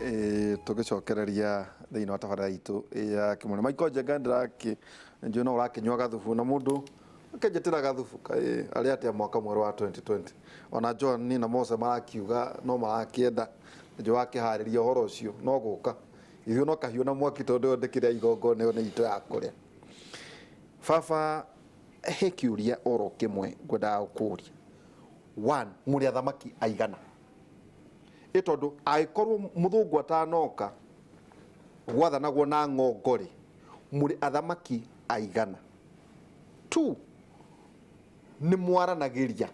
Tũgĩcokereria thĩinĩ wa tabarĩra itũ ya kĩmũrĩ. Michael Njenga, ndĩrakĩ njũĩ no ũrakĩnyua gathubu na mũndũ akĩnjĩtĩra gathubu kaĩ arĩ atĩa mwaka mwerũ wa 2020. Ona Joan na Mose marakiuga no marakĩenda, njũĩ wakĩharĩria ũhoro ũcio no gũka ithuĩ no kahiũ na mwaki, tondũ ĩyo ndĩkĩrĩ ya igongona, ĩyo nĩ itũ ya kũrĩa. Baba, he kĩũria oro kĩmwe ngwendaga gũkũria. One, mũrĩ athamaki aigana? Ĩ tondũ angĩkorwo mũthũngũ atanoka gwathanagwo na ng'ongo rĩ, mũrĩ athamaki aigana? Two, nĩ mwaranagĩria,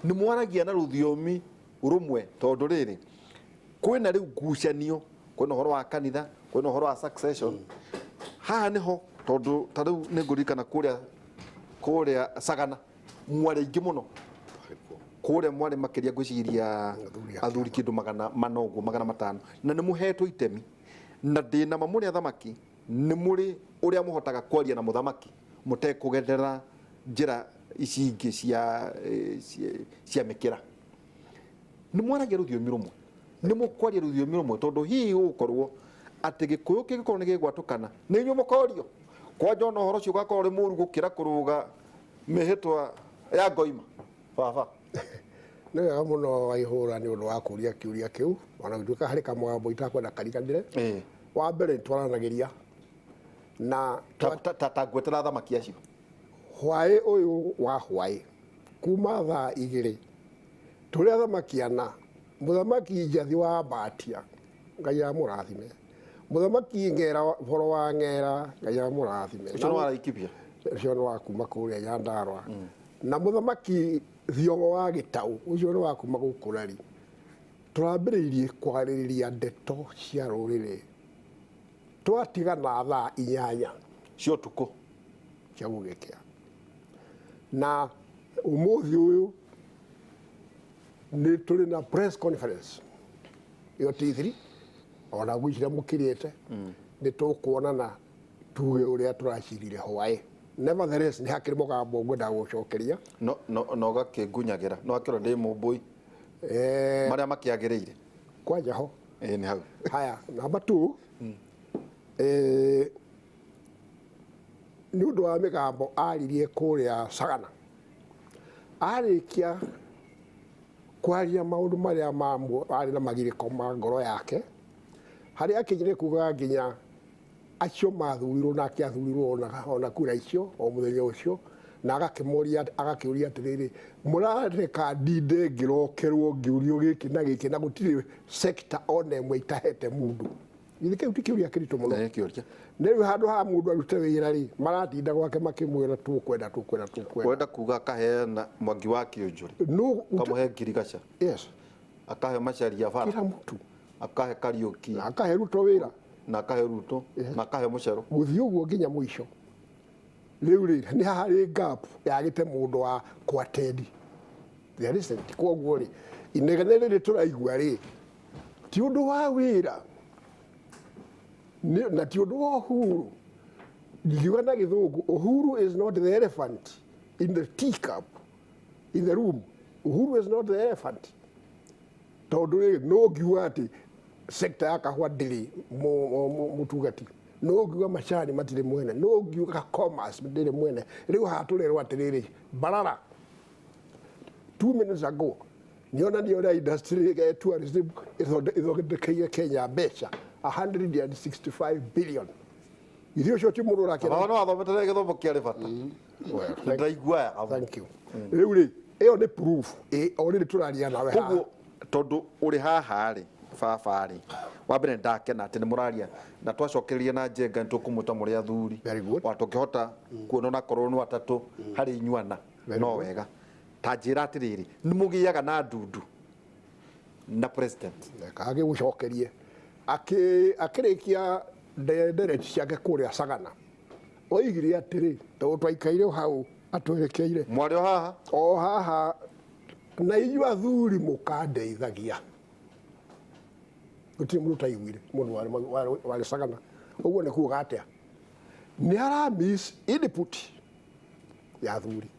nĩ mwaragia na rũthiomi rũmwe? Tondũ rĩrĩ, kwĩna rĩu ngucanio, kwĩna ũhoro wa kanitha, kwĩna ũhoro wa succession haha nĩho, tondũ ta rĩu nĩ ngũririkana kũrĩa Sagana mwarĩ aingĩ mũno, kũrĩa mwarĩ makĩria ngwĩciria athuri a athuri kĩndũ 400 ũguo, 500, na nĩ mũhetwo itemi, na ndĩna ma mũrĩ athamaki nĩ mũrĩ ũrĩa mũhotaga kwaria na mũthamaki mũtekũgerera njĩra ici ingĩ cia mĩkĩra. Nĩ mwaragia rũthiomi rũmwe? Nĩ mũkwaria rũthiomi rũmwe? Tondũ hihi gũgũkorwo atĩ Gĩkũyũ kĩngĩkorwo nĩ gĩgwatũkana, nĩ inyuĩ mũkorio kwanja, ona ũhoro ũcio ũgakorwo ũrĩ mũru gũkĩra kũrũga mĩhĩtwa ya ngoima, baba? Nĩ wega mũno Waihũra nĩ ũndũ wa kũria kĩũria kĩu, ona gũtuĩka harĩ kamũgambo itakwenda kariganĩre. Wa mbere, twaranagĩria na Ta ngwetera athamaki acio. Hwaĩ ũyũ wa hwaĩ kuma thaa 2 tũrĩ athamaki ana: mũthamaki Njathi wa Mbatia, Ngai amũrathime; mũthamaki Ng'era Boro wa Ng'era, Ngai amũrathime. Ũcio nĩ wa Laikipia? Ũcio nĩ wa kuma kũrĩa Nyandarũa. Na mũthamaki Thiong'o wa Gĩtaũ, ũcio nĩ wa kuma gũkũ Rari. Tũrambĩrĩirie kwarĩrĩria ndeto cia rũrĩrĩ twatigana thaa 8 cia ũtukũ. Cia gũgĩkĩa. Na ũmũthĩ ũyũ nĩ tũrĩ na press conference ĩyo T3, ona ngwĩciria mũkirĩte nĩ tũkuonana tuge ũrĩa tũracirire hwaĩ. Nevertheless, nĩ hakĩrĩ mũgambo ngwendaga gũcokeria. No gakĩngunyagĩra no akĩrwo ndĩ mũmbũi marĩa makĩagĩrĩire. Kwanja ho. Ĩĩ, nĩ hau. Haya, number two, nĩ ũndũ wa mĩgambo aririe kũrĩa Sagana, arĩkia kwaria maũndũ marĩa arĩ na magirĩko ma ngoro yake, harĩa akinyire kuga nginya acio mathurirwo nake athurirwo ona kura icio o mũthenya ũcio, na agakĩmoria, agakĩũria atĩrĩrĩ, mũrareka ndinde ngĩrokerwo ngĩũrio gĩkĩ na gĩkĩ, na gũtirĩ sector ona ĩmwe itahete mũndũ? Githĩ kĩu ti kĩũria kĩritũ mũno? Nĩ kĩũria. Nĩ rĩu handũ ha mũndũ arute wĩra rĩ, maratinda gwake makĩmwĩra tũkwenda, tũkwenda, tũkwenda. Wenda kuga akaheana Mwangi wa Kĩũnjũrĩ, no kamũhe ngirigaca, akahe Macharia bara, kila mtu, akahe Kariũki, na akahe Ruto wĩra, na akahe Ruto, na akahe Mũcero. Gũthiĩ ũguo nginya mũico. Rĩu rĩ, nĩ harĩ gap yagĩte mũndũ wa kwatendi. There isn't. Koguo rĩ, inegene rĩrĩ tũraigua rĩ, ti ũndũ wa wĩra na ti ũndũ wa Uhuru. Ngiuga na Gĩthũngũ, Uhuru is not the elephant in the teacup in the room. Uhuru is not the elephant, tondũ rĩ, no ngiuga atĩ sector ya kahũa ndĩrĩ mũtungati, no ngiuga macani matirĩ mwene, no ngiuga commerce ndĩrĩ mwene. Rĩu haha tũrerwo atĩrĩrĩ, Mbarara 2 minutes ago nĩonania ũrĩa industry ya tourism ĩthondekeire Kenya mbeca 165 billion. Ithuĩ ũcio ti mũndũ ũrakĩra. Baba, no wathomete gĩthomo kĩarĩ bata. Well, ndaigua. Thank you. Rĩu rĩ, ĩyo nĩ proof ĩ o rĩrĩ tũraria nawe haha. Koguo tondũ ũrĩ haha rĩ, baba rĩ, wa mbere ndakena atĩ nĩ mũraria na twacokereria na Njenga nĩ tũkũmwĩta mũrĩ athuri. Very good. Wa tũngĩhota kuona onakorwo nĩ atatũ harĩ inyuana Very no good. wega. Ta njĩra atĩrĩrĩ, nĩ mũgĩaga na ndundu na president? Reka agĩgũcokerie. Akĩrĩkia ndereti ciake kũrĩa Sagana, oigire atĩrĩ, tondũ twaikaire hau atwerekeire. Mwarĩ o haha? O haha. Na inyuĩ athuri mũkandeithagia. Gũtirĩ mũndũ ũtaiguire, mũndũ warĩ Sagana. Ũguo nĩ kuga atĩa? Nĩ ara miss input ya athuri,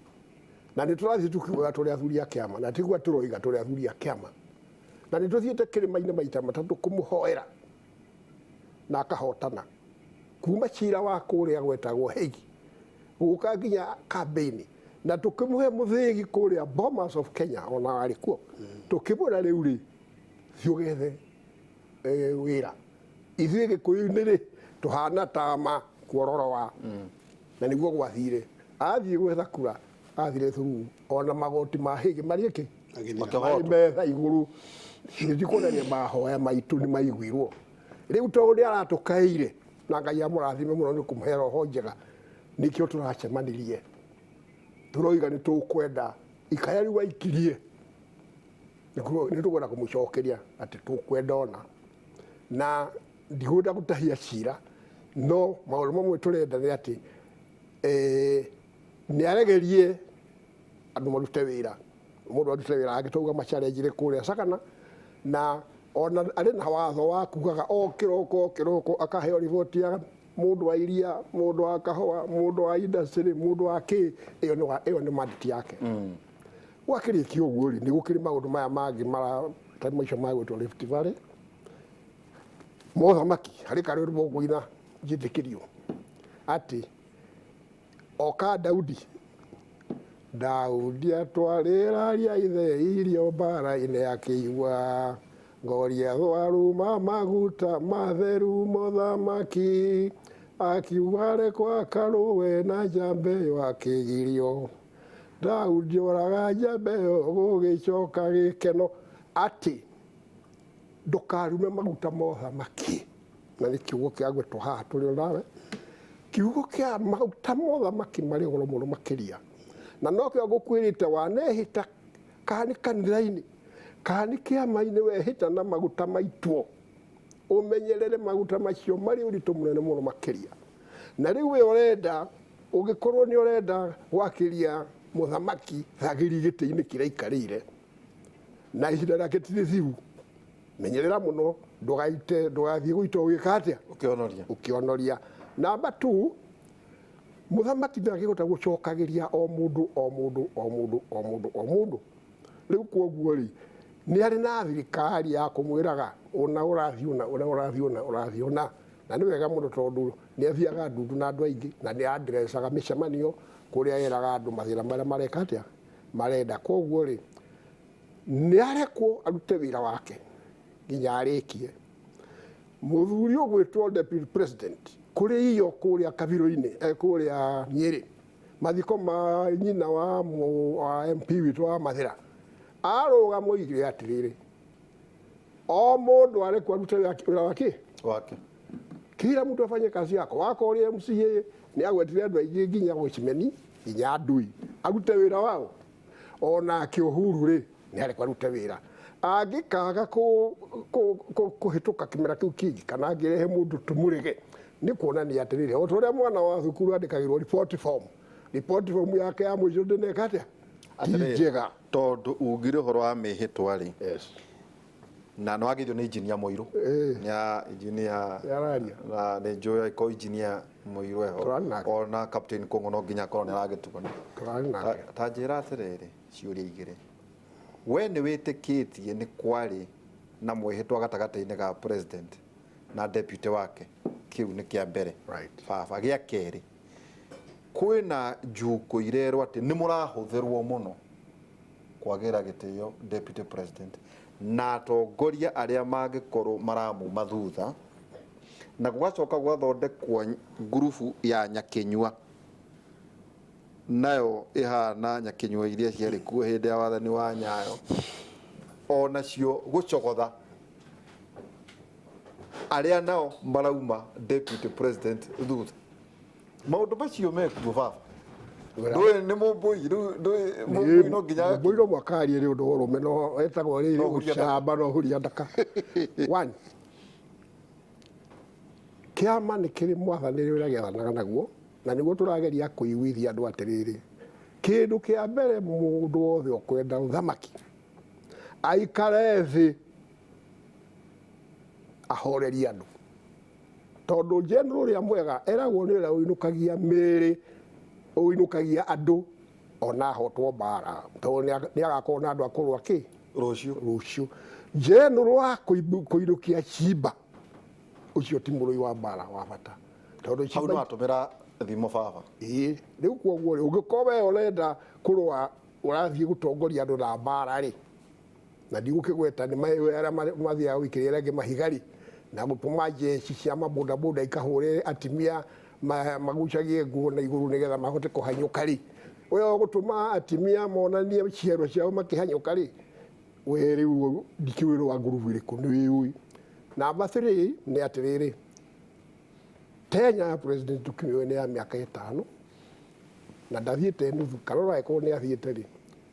na nĩ tũrathiĩ tukiugaga tũrĩ athuri a kĩama, na tiguo tũroiga tũrĩ athuri a kĩama. Na nĩ tũthiĩte kĩrĩma-inĩ maita matatũ kũmũhoera na akahotana kuma cira wa kũrĩa gwetagwo Hague gũka nginya kambĩini, na tũkĩmũhe mũthĩgi kũrĩa Bomas of Kenya, ona arĩ kuo, tũkĩmwĩra rĩu rĩ, thiĩ ũgethe wĩra. Ithuĩ Gĩkũyũ-inĩ rĩ, tũhana tama kuororoa, na nĩguo gwathire. Athiĩ gwetha kura, athire through ona magoti ma Hague marĩ kĩ Makĩhotwo. Marĩ metha igũrũ. Nĩ kuonania mahoya maitũ nĩ maiguirwo. Rĩu tondũ nĩ aratũkaĩire, na Ngai amũrathime mũno nĩ kũmũhe roho njega, nĩkĩo tũracemanirie, tũroiga nĩ tũkwenda ikaya rĩu aikirie, nĩ tũkwenda kũmũcokeria atĩ tũkwenda ona na ndigwenda gũtahia cira, no maũndũ mamwe tũrenda nĩ atĩ nĩ aregerie andũ marute wĩra, mũndũ arute wĩra angĩtauga macarenjire kũrĩa Sagana, na ona arĩ na watho wa kugaga o kĩroko o kĩroko akaheo riboti ya mũndũ wa iria, mũndũ wa kahũa, mũndũ wa industry, mũndũ wa kĩ. Ĩyo nĩ ĩyo nĩ mandate yake. Gwakĩrĩkia ũguo rĩ, nĩ gũkĩrĩ maũndũ maya mangĩ mara ta macio ma gwĩtwo Rift Valley mothamaki. Harĩ karwĩmbo ngũina njĩtĩkĩrio atĩ oka Daudi, Daudi atwarĩraria ithe irio mbara-inĩ, akĩigua Goliathũ aruma maguta matheru mũthamaki, akiuga rekwo akarũe na njamba ĩyo, akĩgirio. Daudi oraga njamba ĩyo, gũgĩcoka gĩkeno. Atĩ ndũkarume maguta mothamaki, na nĩ kiugo kĩa gwĩtwo haha tũrĩ o nawe, kiugo kĩa maguta mothamaki marĩ goro mũno makĩria, na nokĩo ngũkwĩrĩte wanehĩta, kana nĩ kanitha-inĩ kana nĩ kĩama-inĩ, wehĩta na maguta maitwo, ũmenyerere maguta macio, marĩ ũritũ mũnene mũno makĩria. Na rĩu we ũrenda, ũngĩkorwo nĩ ũrenda gwakĩria mũthamaki thagiri gĩtĩ-inĩ kĩrĩa aikarĩire na ihinda rĩake ti rĩthiru, menyerera mũno ndũgaite, ndũgathiĩ gũita ũgĩka atĩa? Ũkĩonoria. Ũkĩonoria. Namba 2, mũthamaki ndangĩhota gũcokagĩria o mũndũ o mũndũ o mũndũ o mũndũ o mũndũ. Rĩu kwoguo rĩ, nĩ arĩ na thirikari ya kũmwĩraga ũna ũrathiĩ ũna, ũna ũrathiĩ ũna, ũrathiĩ ũna. Na nĩ wega mũno tondũ nĩ athiaga ndundu na andũ aingĩ, na nĩ andrecaga mĩcemanio kũrĩa eraga andũ mathĩna marĩa mareka atĩa, marenda. Kwoguo rĩ, nĩ arekwo arute wĩra wake nginya arĩkie. Mũthuri ũgwĩtwo deputy president kũrĩ iyo kũrĩa kabirũ-inĩ, kũrĩa Nyĩrĩ, mathiko ma nyina wa MP witũ wa Mathĩra, arũgama oigire atĩrĩrĩ, o mũndũ arekwo arute wĩra wake. Wake. Kila mtu afanye kazi yako. Wako ũrĩa MCA nĩ agwetire andũ aingĩ, nginya Gũcimeni, nginya Ndui, arute wĩra wao. Onake Uhuru rĩ, nĩ arekwo arute wĩra. Angĩkaga kũhĩtũka kĩmera kĩu kĩngĩ, kana angĩrehe mũndũ tũmũrege, nĩ kuonania atĩrĩrĩ, o ta ũrĩa mwana wa thukuru andĩkagĩrwo report form, report form yake ya mũico ndĩneka atĩa, ti Atĩrĩrĩ, njega. Tondũ ugire ũhoro wa mĩhĩtwa rĩ, na nĩ wagithio nĩ injinia Mũirũ. Nĩ injinia. Nĩararia. Na nĩ njũĩ angĩkorwo injinia Mũirũ eho, Tũrarĩ nake. ona Captain Kũng'ũ no nginya akorwo nĩ aragĩtugana. Tũrarĩ nake. Ta njĩra atĩrĩrĩ, ciũria igĩrĩ. We nĩ wĩtĩkĩtie nĩ kwarĩ na mwĩhĩtwa gatagatĩ-inĩ ga president na deputy wake? Kĩu nĩ kĩa mbere. Baba, gĩa kerĩ, kwĩna njukũ irerwo atĩ nĩ mũrahũthĩrwo mũno kwagĩra gĩtĩo deputy president na atongoria arĩa mangĩkorwo maramuma thutha, na gũgacoka gũgathondekwo ngurubu ya nyakĩnyua, nayo ĩhana nyakĩnyua iria ciarĩ kuo hĩndĩ ya wathani wa Nyayo, onacio gũcogotha arĩa nao marauma deputy president thutha. Maũndũ macio mekuo, baba? Ndũĩ nĩ mũmbũi rĩu, ndũĩ mũmbũi no nginya Mũmbũi no mwaka arie nĩ ũndũ wa ũrũme, no etagwo rĩrĩ No huria ndaka. Ũcamba no huria ndaka. One, kĩama nĩ kĩrĩ mwathanĩre ũrĩa gĩathanaga naguo, na nĩguo tũrageria kũiguithia andũ atĩrĩrĩ, kĩndũ kĩa mbere, mũndũ wothe ũkwenda ũthamaki aikare thĩ ahorerie andũ, tondũ general ũrĩa mwega eragwo nĩ ũrĩa ũinũkagia mĩĩrĩ, ũinũkagia andũ ona ahotwo mbara, tondũ nĩ agakorwo na andũ a kũrũa kĩ. Rũciũ. Rũciũ general wa kũinũkia cimba ũcio ti mũrũi wa mbara wa bata tondũ Hau cimba nĩ watũmĩra thimo, baba. Ĩĩ, rĩu kwoguo rĩ, ũngĩkorwo we ũrenda kũrũa, ũrathiĩ gũtongoria andũ na mbara rĩ, na ndigũkĩgweta nĩ arĩa mathiaga gũikĩria arĩa angĩ mahiga rĩ, na gũtũma njeci cia mabodaboda ikahũre atimia magucagie nguo na igũrũ nĩgetha mahote kũhanyũka rĩ, we ũgũtũma atimia monanie ciero ciao makĩhanyũka rĩ, we rĩu ndikĩũĩ rwa ngurubu ĩrĩkũ nĩ wĩũĩ. Namba 3 nĩ atĩrĩrĩ, tenure ya president tũkĩmĩũĩ nĩ ya mĩaka 5 na ndathiĩte nuthu, kana ona angĩkorwo nĩ athiĩte rĩ,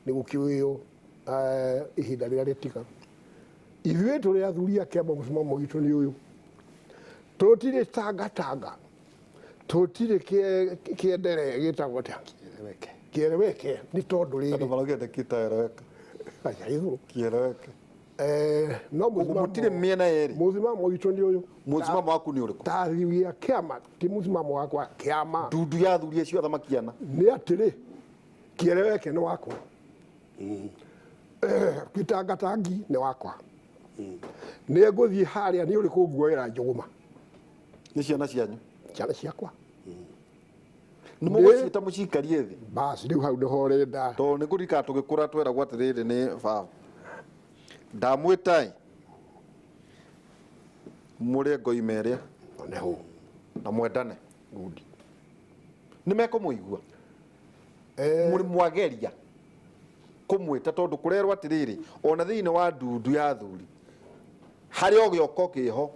nĩ gũkĩũĩo ihinda rĩrĩa rĩtigaru. Ithuĩ tũrĩ athuri a kĩama, mũsimamo witũ nĩ ũyũ: tũtirĩ tangatanga, tũtirĩ kĩendere gĩtagwo atĩa? Kieleweke. Kĩeleweke nĩ tondũ Andũ rĩrĩ maraugĩte kitaeleweka. Aca, igũrũ. Kieleweke. No Ũguo mũsimamo mũtirĩ mĩena yerĩ. Mũsimamo witũ nĩ ũyũ. Mũsimamo waku nĩ ũrĩkũ? Ta athuri a kĩama, ti mũsimamo wakwa, kĩama. Ndundu ya athuri acio athamaki ana. Nĩ atĩrĩ, kĩeleweke nĩ wakwa, kĩtangatangi nĩ wakwa, nĩ ngũthiĩ harĩa nĩ ũrĩkũ nguoera njũgũma. Nĩ ciana cianyu. Ciana ciakwa. Nĩ mũgũciĩta mũcikarie thĩ? Basi, rĩu hau nĩho ũrenda. Tondũ nĩ ngũririkana tũgĩkũra tweragwo atĩrĩrĩ nĩ baba, ndamwĩta mũrĩe ngoima ĩrĩa neho na mwendane. Good. Nĩ mekũmũigua? Mũrĩ mwageria kũmwĩta? Tondũ kũrerwo atĩrĩrĩ, ona thĩinĩ wa ndundu ya athuri harĩ o gĩoko kĩho,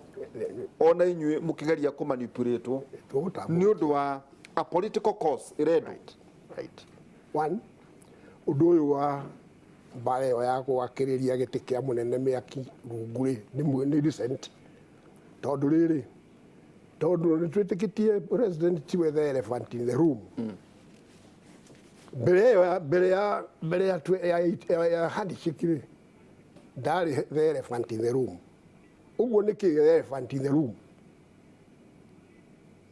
ona inyuĩ mũkĩgeria kũmanipulatwo tũgũtambũrũkia. Nĩ ũndũ wa a political cause ĩrendwo. Right. One, ũndũ ũyũ wa mbara ĩyo ya gwakĩrĩria gĩtĩ kĩa mũnene mĩaki rungu rĩ, nĩ recent, tondũ rĩrĩ, tondũ nĩ twĩtĩkĩtie president tiwe the elephant in the room. Mbere ĩyo mbere ya ya handshake rĩ, ndarĩ the elephant in the room. Ũguo nĩ kĩ the elephant in the room?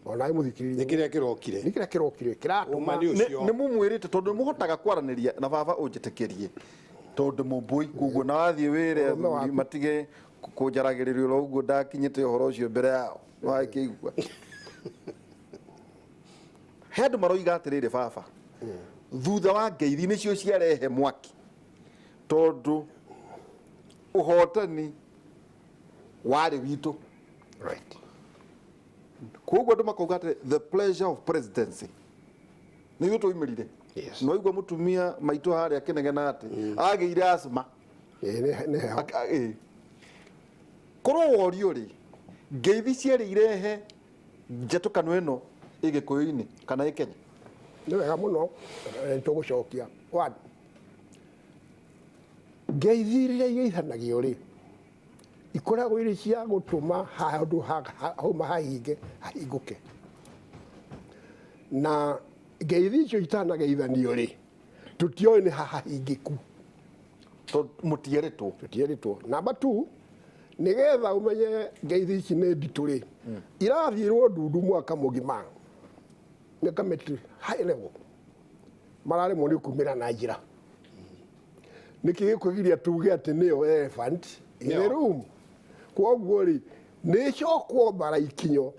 Onawe mũthikĩrĩria. Nĩ kĩrĩa kĩrokire. Nĩ kĩrĩa kĩrokire kĩratũma. Ũma nĩ ũcio. Nĩ mũmwĩrĩte? Tondũ nĩ mũhotaga kwaranĩria na baba, ũnjĩtĩkĩrie, tondũ mũmbũi koguo na wathiĩ wĩre Ũrũme athuri waku. matige kũnjaragĩrĩria oro ũguo ndakinyĩte ũhoro ũcio mbere yao nĩwakĩigua. He andũ maroiga atĩrĩrĩ, baba, thutha wa ngeithi nĩcio ciarehe mwaki, tondũ ũhotani warĩ witũ. Koguo andũ makauga atĩ the pleasure of presidency nĩ ithuĩ twaumĩrire. Nĩwaigua mũtumia maitũ harĩa akĩnegena atĩ agĩire asthma. Ĩĩ, nĩ heho. Ĩĩ. Korwo worio rĩ, ngeithi cierĩ irehe njatũkano ĩno ĩ Gĩkũyũ-inĩ kana ĩ Kenya? Nĩ wega mũno. Tũgũcokia one, ngeithi iria igeithanagio rĩ, ikoragwo irĩ cia gũtũma handũ hauma hahinge hahingũke, na ngeithi icio itanageithanio rĩ, tũtioĩ nĩ hahahingĩku. Tondũ mũtierĩtwo. Tũtierĩtwo. Namba 2, nĩgetha ũmenye ngeithi ici nĩ nditũ rĩ, irathiĩrwo ndundu mwaka mũgima nĩ kamĩtĩ high level, mararemwo nĩ kumĩra na njĩra. Nĩkĩ gĩkwĩgiria tuge atĩ nĩyo elephant in the Nĩyo. room? Kwoguo rĩ, nĩ ĩcokwo mbara ikinyo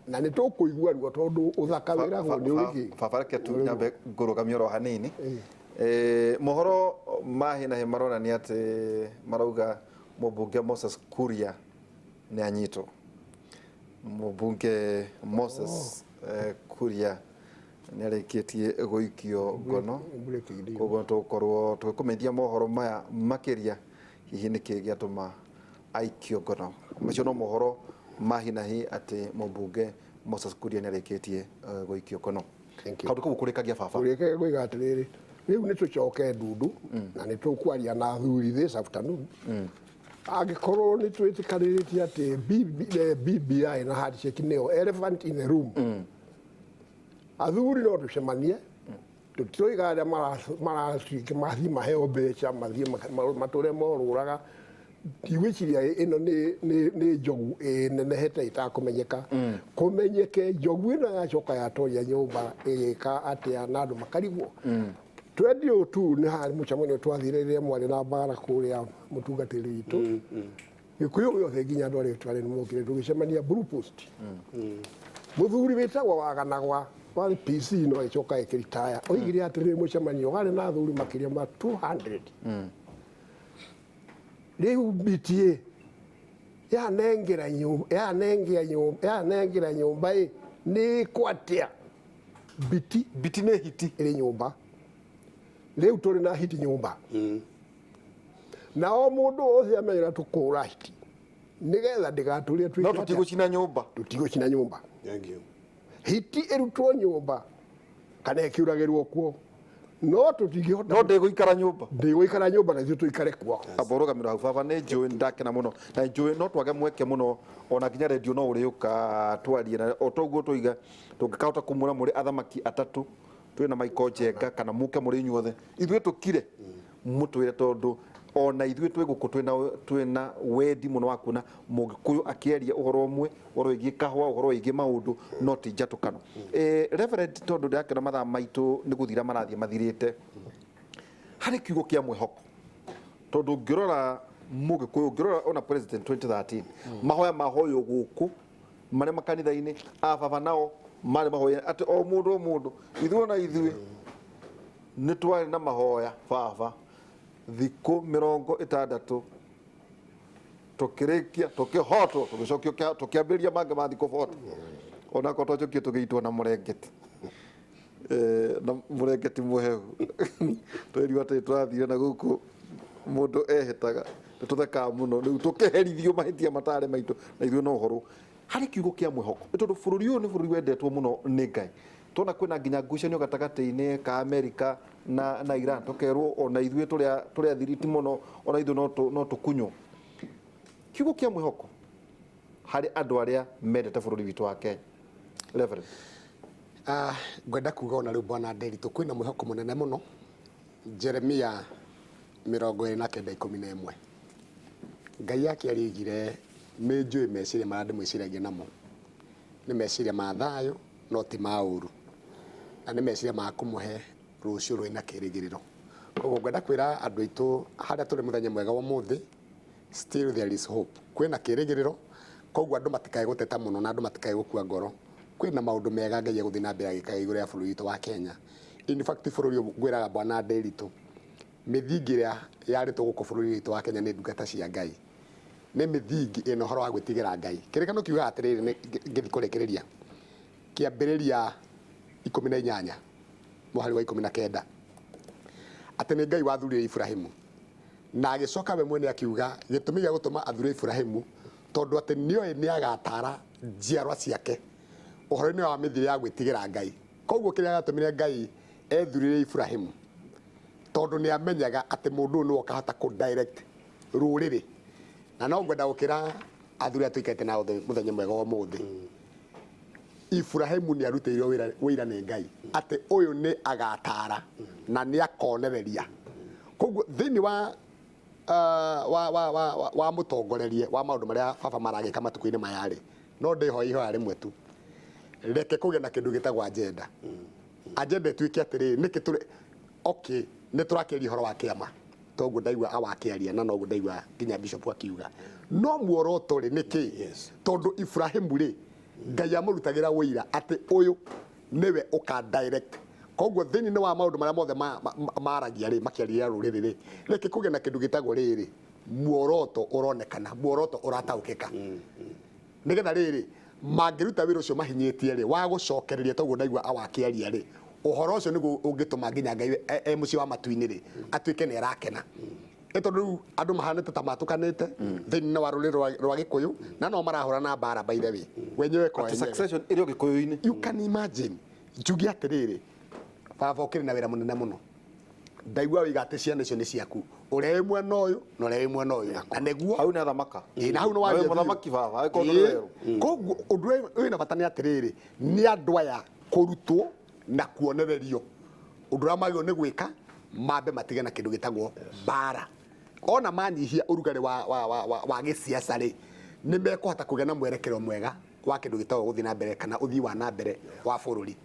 na nĩ tũkũigua ruo, tondũ ũthaka wĩragwo nĩ ũrĩkĩ. Baba, reke tu nyambe ngũrũgamie oro hanini. Mohoro ma hi na hi maronania atĩ marauga mũmbunge Moses Kuria nĩ anyitwo. Mũmbunge Moses Kuria nĩ arĩkĩtie gũikio ngono. Breaking news. Koguo tũgũkorwo tũgĩkũmenyithia mohoro maya makĩria, hihi nĩkĩ gĩatũma aikio ngono. Macio no mohoro ma hi na hi atĩ mũmbunge Moses Kuria nĩ arĩkĩtie gũikio ngono. Thank you. Kaũndũ kau kũrĩkagia, baba. Ũrĩke kũiga atĩrĩrĩ, rĩu nĩ tũcoke ndundu na nĩ tũkwaria na athuri this afternoon, angĩkorwo nĩ twĩtĩkanĩrĩtie atĩ BBI na handshake nĩyo elephant in the room. Athuri no tũcemanie, tũtiroiga arĩa maratuĩka mathiĩ maheo mbeca mathiĩ matũre morũraga. Ndigwĩciria ĩno nĩ njogu ĩnenehete ĩtakũmenyeka. Kũmenyeke njogu ĩno yacoka yatonya nyũmba ĩgĩka atĩa na andũ makarigwo. 2002 nĩ harĩ mũcemanio twathire rĩrĩa mwarĩ na mbara kũrĩa mũtungatĩri witũ. Gĩkũyũ gĩothe nginya andũ arĩa twarĩ nĩmokire tũgĩcemania Blue Post. Mũthuri wĩtagwo Waganagwa warĩ PC no agĩcoka akĩritaya, oigire atĩrĩrĩ, mũcemanio warĩ na athuri makĩria ma 200. Rĩu BTA yanengera nyũmba, yanengera nyũmba ĩ nĩ ĩkwatia biti. Biti nĩ hiti. Ĩrĩ nyũmba. Rĩu tũrĩ na hiti nyũmba, na o mũndũ wothe amenyera tũkũra hiti nĩgetha ndĩgatũrĩe. No tũtigũcina nyũmba. Tũtigũcina nyũmba. Thank you. Hiti ĩrutwo nyũmba kana ĩkĩũragĩrwo kuo, no tũtingĩhota. No ndĩgũikara nyũmba. Ndĩgũikara nyũmba na ithuĩ tũikare kuo. Amba ũrũgamĩrwo hau, baba. Nĩ njũĩ nĩ ndakena mũno na njũĩ no twage mweke mũno, ona nginya rendio no ũrĩũka twarie na o toguo tũiga tũngĩkahota kũmwĩra mũrĩ athamaki atatũ, twĩna Michael Njenga kana mũke mũrĩ inyuothe, ithuĩ tũkire mũtwĩre, tondũ ona ithuĩ twĩ gũkũ twĩna wendi mũno wa kuona mũgĩkũyũ akĩaria ũhoro ũmwe, ũhoro wĩgiĩ kahũa, ũhoro wĩgiĩ maũndũ, no ti njatũkano. Reverend, tondũ ndĩrakĩona mathaa maitũ nĩ gũthira marathiĩ mathirĩte, harĩ kiugo kĩa mwĩhoko, tondũ ũngĩrora mũgĩkũyũ, ũngĩrora ona president 2013, mahoya mahoywo gũkũ marĩ makanitha-inĩ, a baba nao marĩ mahoya atĩ o mũndũ o mũndũ, ithuĩ ona ithuĩ nĩ twarĩ na mahoya, baba, thikũ 60, tũkĩrĩkia tũkĩhotwo, tũgĩcokio tũkĩambĩrĩria mangĩ ma thikũ 40, onakorwo twacokio tũgĩitwo na mũrengeti. Na mũrengeti mũhehu, twerirwo atĩ tũrathire na gũkũ mũndũ ehĩtaga, nĩ tũthekaga mũno rĩu tũkĩherithio mahĩtia matarĩ maitũ na ithuĩ no ũhoro harĩ kiugo kĩa mwĩhoko, nĩ tondũ bũrũri ũyũ nĩ bũrũri wendetwo mũno nĩ Ngai. Tuona kwĩna nginya ngucanio gatagatĩ-inĩ ka Amerika na Iran, tũkerwo ona ithuĩ tũrĩ athiriti mũno, ona ithuĩ no tũkunywo. Kiugo kĩa mwĩhoko harĩ andũ arĩa mendete bũrũri witũ wa Kenya, Reverend. Ngwenda kuga ona rĩu, bwana Nderitu, kwĩna mwĩhoko mũnene mũno. Jeremia 29:11, Ngai akĩaria oigire, "Nĩ njũĩ meciria marĩa ndĩmwĩciragia namo, nĩ meciria ma thayũ no ti ma ũru, na nĩ meciria ma kũmũhe rũciũ rwĩna kĩrĩgĩrĩro." Koguo ngwenda kwĩra andũ aitũ harĩa tũrĩ mũthenya mwega wa ũmũthĩ, still there is hope, kwĩna kĩrĩgĩrĩro. Koguo andũ matikae gũteta mũno na andũ matikae gũkua ngoro. Kwĩna maũndũ mega Ngai egũthiĩ na mbere agĩkaga igũrũ ya bũrũri witũ wa Kenya. In fact, bũrũri ũyũ, ngwĩraga bwana Nderitu, mĩthingi ĩrĩa yarĩtwo gũkũ bũrũri witũ wa Kenya nĩ ndungata cia Ngai nĩ mĩthingi ĩna ũhoro wa gwĩtigĩra Ngai. Kĩrĩkanĩro kiugaga atĩrĩrĩ, nĩ ngĩthiĩ kũrĩkĩrĩria, Kĩambĩrĩria 18 mũhari wa 19, atĩ nĩ Ngai wathurire Ibrahimu, na agĩcoka we mwene akiuga gĩtũmi gĩa gũtũma athure Ibrahimu tondũ atĩ nĩoĩ nĩ agatara njiarwa ciake ũhoro-inĩ wa mĩthiĩre ya gwĩtigĩra Ngai. Koguo kĩrĩa gĩatũmire Ngai ethurire Ibrahimu, tondũ nĩ amenyaga atĩ mũndũ ũyũ nĩwe ũkahota kũ direct rũrĩrĩ. Na no ngwenda gũkĩra athuri arĩa tũikarĩte nao mũthenya mwega wa ũmũthĩ, Ibrahimu nĩ arutĩirwo wĩra nĩ Ngai atĩ ũyũ nĩ agatara na nĩ akonereria. Koguo thĩinĩ wa mũtongorerie wa maũndũ marĩa baba maragĩka matukũ-inĩ maya rĩ, no ndĩhoe ihoya rĩmwe tu, reke kũgĩe na kĩndũ gĩtagwo agenda. Agenda ĩtuĩke atĩrĩrĩ, nĩkĩ tũrĩ okay, nĩ tũrakĩaria ũhoro wa kĩama, toguo ndaigua awakĩaria na noguo ndaigua nginya bishop akiuga, no muoroto rĩ nĩ kĩ? Tondũ Ibrahimu rĩ, Ngai amũrutagĩra ũira atĩ ũyũ nĩwe ũka direct. Koguo thĩinĩ wa maũndũ marĩa mothe maragia rĩ, makĩaria rũrĩrĩ rĩ, reke kũgĩe na kĩndũ gĩtagwo rĩrĩ, muoroto ũronekana, muoroto ũrataũkĩka, nĩgetha rĩrĩ mangĩruta wĩra ũcio mahinyĩtie rĩ wa gũcokereria, toguo ndaigua awakĩaria rĩ, ũhoro ũcio nĩguo ũngĩtũma nginya Ngai e mũciĩ wa matu-inĩ rĩ atuĩke nĩ arakena. Nĩ tondũ rĩu andũ mahanĩte ta matũkanĩte thĩinĩ wa rũrĩrĩ rwa Gĩkũyũ na no marahũrana mbara, by the way, wenyewe kwa Atĩ wenyewe. Succession ĩrĩ o Gĩkũyũ-inĩ. You can imagine. Njuge atĩrĩrĩ, baba, ũkĩrĩ na wĩra mũnene mũno. Ndaigua wĩiga atĩ ciana icio nĩ ciaku, ũrĩa wĩ mwena ũyũ na ũrĩa wĩ mwena ũyũ, na nĩguo Hau nĩ athamaka. Ĩĩ, na hau nĩ Na waria wĩ biũ. mũthamaki, baba, angĩkorwo ndũrĩ werũ. Koguo ũndũ ũyũ wĩna bata nĩ atĩrĩrĩ, nĩ andũ aya kũrutwo na kuonererio ũndũ ũrĩa magĩrĩirwo nĩ gwĩka, mambe matige na kĩndũ gĩtagwo mbara. Ona manyihia ũrugarĩ wa gĩsiasa rĩ, nĩ mekũhota kũgĩa na mwerekero mwega wa kĩndũ gĩtagwo gũthiĩ na mbere kana ũthii wa na mbere wa bũrũri.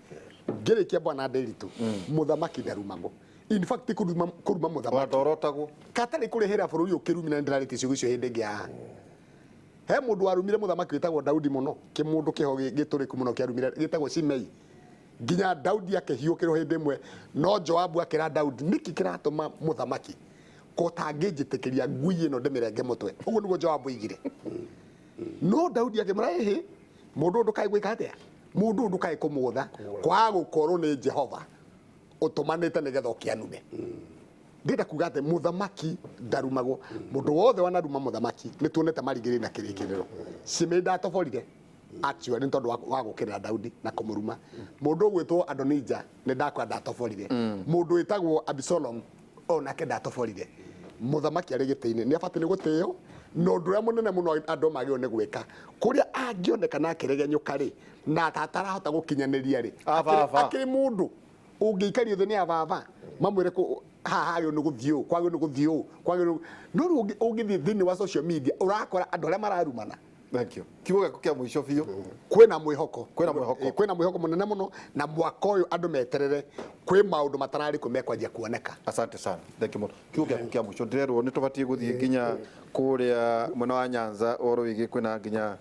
Ngĩrĩkia, bwana Nderitu, mũthamaki ndarumagwo. In fact kuruma kuruma muthamaki Wandorotagwo. Katarĩ kũrehera bũrũri ũkĩrumi na nĩndĩrarĩtie ciugo icio hĩndĩ ĩngĩ haha. He mũndũ warumire mũthamaki wĩtagwo Daudi mũno, kĩmũndũ kĩho gĩtũrĩku mũno kĩarumire gĩtagwo Shimei. Nginya Daudi akĩhiũkĩrwo hĩndĩ ĩmwe, no Joabu akĩra Daudi, nĩkĩ kĩratũma mũthamaki ko tangĩnjĩtĩkĩria ngui ĩno ndĩmĩrenge mũtwe? Ũguo nĩguo Joabu oigire. No Daudi akĩmwĩra, ĩhĩ, mũndũ ũyũ ndũkae gwĩka atĩa? Mũndũ ũyũ ndũkae kũmũgũtha, kwaga gũkorwo nĩ Jehova ũtũmanĩte nĩgetha ũkĩanume. Ndĩrenda kuga atĩ mũthamaki ndarumagwo. Mũndũ wothe wanaruma mũthamaki nĩ tuonete marigĩrĩrio na kĩrĩkĩrĩro. Shimei ndatoborire actually nĩ tondũ wa gũkĩrĩra Daudi na kũmũruma. Mũndũ ũgwĩtwo Adonija nĩ ndakora ndatoborire. Mũndũ wĩtagwo Absalom onake ndatoborire. Mũthamaki arĩ gĩtĩ-inĩ nĩ abatiĩ nĩ gũtĩo, na ũndũ ũrĩa mũnene mũno andũ magĩrĩirwo nĩ gwĩka, kũrĩa angĩonekana akĩregenyũka rĩ, na atarahota gũkinyanĩria rĩ, akĩrĩ mũndũ ũngĩikario thĩ nĩ ababa mamwĩre haha hagĩrĩirwo nĩ gũthiĩ ũũ, kwagĩrĩirwo nĩ gũthiĩ ũũ, kwagĩrĩirwo. No rĩu ũngĩthiĩ thĩinĩ wa social media ũrakora andũ arĩa mararumana. Thank you. Kiugo gĩaku kĩa mũico biũ. Kwĩna mwĩhoko. Kwĩna mwĩhoko. Kwĩna mwĩhoko mũnene mũno, na mwaka ũyũ andũ meterere kwĩ maũndũ matararĩ kuo mekwanjia kuoneka. Asante sana. Thank you mũno. Kiugo gĩaku kĩa mũico, ndĩrerwo nĩ tũbatiĩ gũthiĩ nginya kũrĩa mwena wa Nyanza ũhoro wĩgiĩ kwĩna nginya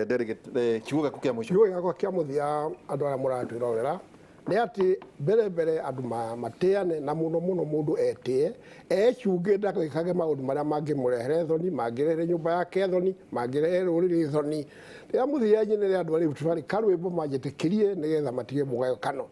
delegate, kiugo gĩaku kĩa mũico. Kiugo gĩakwa kĩa mũthia andũ arĩa mũratwĩrorera nĩ atĩ mbere mbere andũ matĩane, na mũno mũno mũndũ etĩe, ecunge ndagĩkage maũndũ marĩa mangĩmũrehere thoni, mangĩrehere nyũmba yake thoni, mangĩrehe rũrĩrĩ thoni. Rĩrĩa mũthia nyinĩre andũ a Rift Valley karwĩmbo manjĩtĩkĩrie nĩgetha matige mũgayũkano.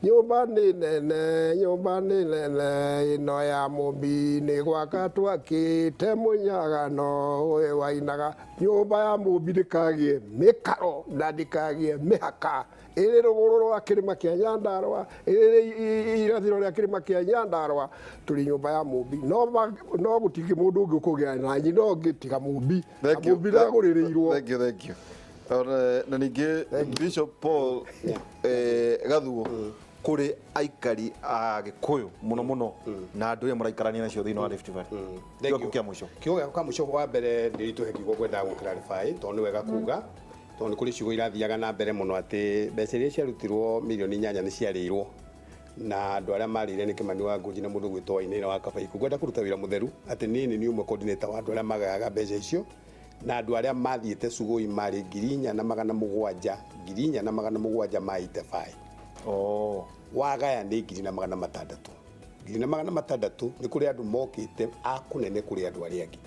Nyũmba nĩ nene, nyũmba nĩ nene, ĩno ya mũmbi nĩ gwaka twakĩte mũnyagano ũyũ wainaga. Nyũmba ya mũmbi ndĩkagĩe mĩkaro na ndĩkagĩe mĩhaka. Ĩrĩ rũgũrũ rwa kĩrĩma kĩa Nyandarũa, ĩrĩ irathĩro rĩa kĩrĩma kĩa Nyandarũa, tũrĩ nyũmba ya mũmbi. No no gũtingĩ mũndũ ũngĩ ũkũgĩa na nyina ũngĩ tiga mũmbi. Na mũmbi ndagũrĩrĩirwo. Thank you, thank you. Na ningĩ Bishop Paul Gathuo, kũrĩ aikari a Gĩkũyũ mũno mũno na andũ arĩa mũraikarania nacio thĩinĩ wa Rift Valley. Kiugo kĩa mũico. Kiugo gĩakwa kĩa mũico, wa mbere ndĩritũhe kiugo ngwendaga gũkĩra rĩbaĩ, tondũ nĩ wega kuga, tondũ nĩ kũrĩ ciugo irathiaga na mbere mũno atĩ mbeca iria ciarutirwo mirioni 8 nĩ ciarĩirwo, na andũ arĩa marĩire nĩ Kĩmani wa Ngũnji na mũndũ ũgwĩtwo Wainaina wa Kabaikũ. Ngwenda kũruta wĩra mũtheru atĩ niĩ nĩ niĩ ũmwe coordinator wa andũ arĩa magayaga mbeca icio, na andũ arĩa mathiĩte Sugoi marĩ 4700, 4700 ma Itebai. Wagaya nĩ 1600, 1600. Nĩ kũrĩ andũ mokĩte a kũnene kũrĩ andũ arĩa angĩ,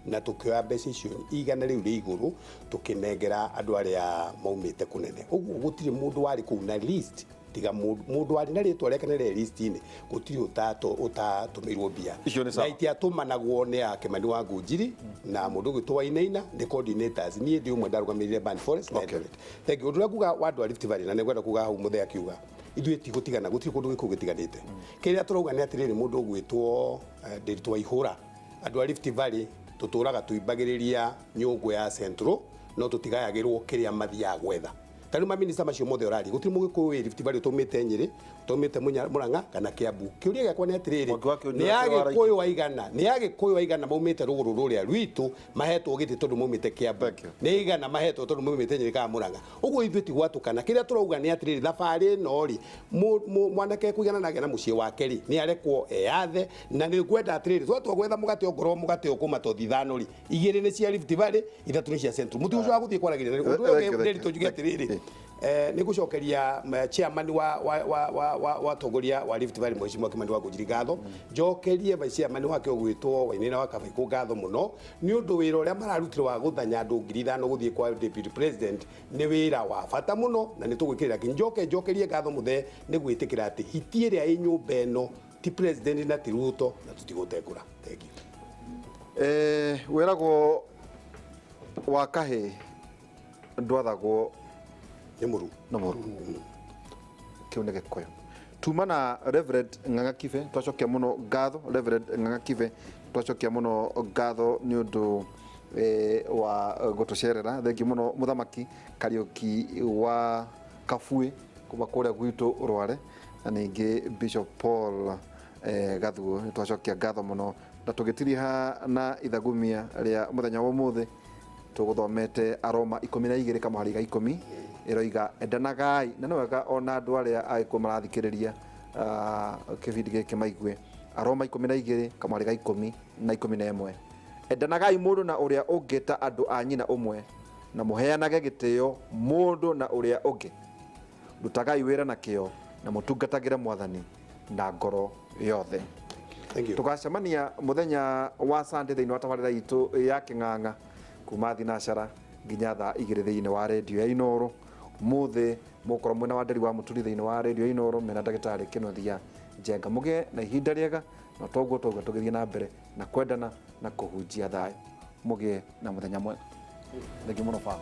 na tũkĩoya mbeca icio igana rĩu rĩa igũrũ tũkĩnengera andũ arĩa maumĩte kũnene. Ũguo gũtirĩ mũndũ warĩ kũu na list tiga mũndũ warĩ na rĩtwa rĩake na rĩ list-inĩ, gũtirĩ ũtatũmĩirwo mbia. Icio nĩ sawa. Na itiatũmanagwo nĩ a Kĩmani wa Ngũnjiri na mũndũ ũgwĩtwo Wainaina, nĩ coordinators. Niĩ ndĩ ũmwe ndarũgamĩrĩire Burnt Forest na Eldoret. Thank you. Ũndũ ũrĩa nguga wa andũ a Rift Valley, na nĩ ngwenda kuga hau mũthee akiuga ithuĩ ti gũtigana, gũtirĩ kũndũ gĩkũyũ gĩtiganĩte. Kĩrĩa tũrauga nĩ atĩrĩrĩ, mũndũ ũgwĩtwo Ndiritu Waihũra, andũ a Rift Valley tũtũraga tũimbagĩrĩria nyũngũ ya Central, no tũtigayagĩrwo kĩrĩa mathiaga gwetha. Ta rĩu maminista macio mothe ũraria, gũtirĩ mũgĩkũyũ wĩ Rift Valley ũtaumĩte Nyĩrĩ, ũtaumĩte Mũrang'a kana Kĩambu. Kĩũria gĩakwa nĩ atĩrĩrĩ, Mwangi wa Kĩũnjũra nĩ wa Agĩkũyũ aigana, nĩ Agĩkũyũ aigana maumĩte rũgũrũ rũrĩa rwitũ mahetwo gĩtĩ tondũ maumĩte Kĩambu? Thank you. Nĩ aigana mahetwo tondũ maumĩte Nyĩrĩ kana Mũrang'a? Ũguo ithuĩ ti gwatũkana. Kĩrĩa tũrauga nĩ atĩrĩrĩ, thabarĩ ĩno rĩ, mwanake kũigana na agĩa na mũciĩ wake rĩ, nĩ arekwo eyathe. Na nĩ ngwenda atĩrĩrĩ, twatua gwetha mũgate, ongorwo mũgate ũkũma tothi ithano rĩ, igĩrĩ nĩ cia Rift Valley, ithatũ nĩ cia Central. Mũtigũcoka gũthiĩ kwaragĩria. Ũndũ ũyũ Thank you, ũngĩ thank you. Ndiritu njuge atĩrĩrĩ, nĩ ngũcokeria chairman wa atongoria wa Rift Valley, Mheshimiwa Kimani wa Ngũnjiri, ngatho. Njokerie vice chairman wake ũgwĩtwo Wainaina wa Kabaikũ ngatho mũno nĩ ũndũ wĩra ũrĩa mararutire wa gũthanya andũ 5000 gũthiĩ kwa deputy president nĩ wĩra wa bata mũno, na nĩ tũgwĩkĩrĩra kinyi. Njoke njokerie ngatho mũthee nĩ gwĩtĩkĩra atĩ hiti ĩrĩa ĩ nyũmba ĩno ti president na ti Ruto, na tũtigũtengũra. Thank you. Wĩragwo wa kahĩ ndwathagwo nĩ mũru. Nĩ mũru. Kĩu nĩ Gĩkũyũ. Tuma na Reverend Ng'ang'a Kibe, twacokia mũno ngatho. Reverend Ng'ang'a Kibe, twacokia mũno ngatho nĩ ũndũ wa gũtũcerera. Thengiũ mũno Mũthamaki Kariũki wa Kabuĩ kuma kũrĩa gwitũ Rware, na ningĩ Bishop Paul Gathuo, nĩ twacokia ngatho mũno. Na tũgĩtiriha na ithagumia rĩa mũthenya wa ũmũthĩ, tũgũthomete Aroma 12 kamũhari ga 10, ĩroiga endanagai. Na nĩ wega ona andũ arĩa Agĩkũyũ marathikĩrĩria Kĩbindi gĩkĩ maigue Aroma 12 kamwarĩ ga 10 na 11: endanagai mũndũ na ũrĩa ũngĩ ta andũ a nyina ũmwe, na mũheanage gĩtĩo mũndũ na ũrĩa ũngĩ. Rutagai wĩra na kĩo na mũtungatagĩre Mwathani na ngoro yothe. Thank you. Tũgacemania mũthenya wa Sunday thĩinĩ wa tabarĩra itũ ya Kĩng'ang'a kuma thinacara nginya thaa 2 thĩinĩ wa redio ya Inooro. Mũthĩ mũkorwo mwena wa Nderi wa Mũturi thĩinĩ wa redio ya Inooro mena ndagĩtarĩ Kĩnuthia Njenga. Mũgĩe na ihinda rĩega, na toguo toguo tũgĩthiĩ na mbere na kwendana na kũhunjia thayũ. Mũgĩe na mũthenya mwega. Thengiũ mũno baba.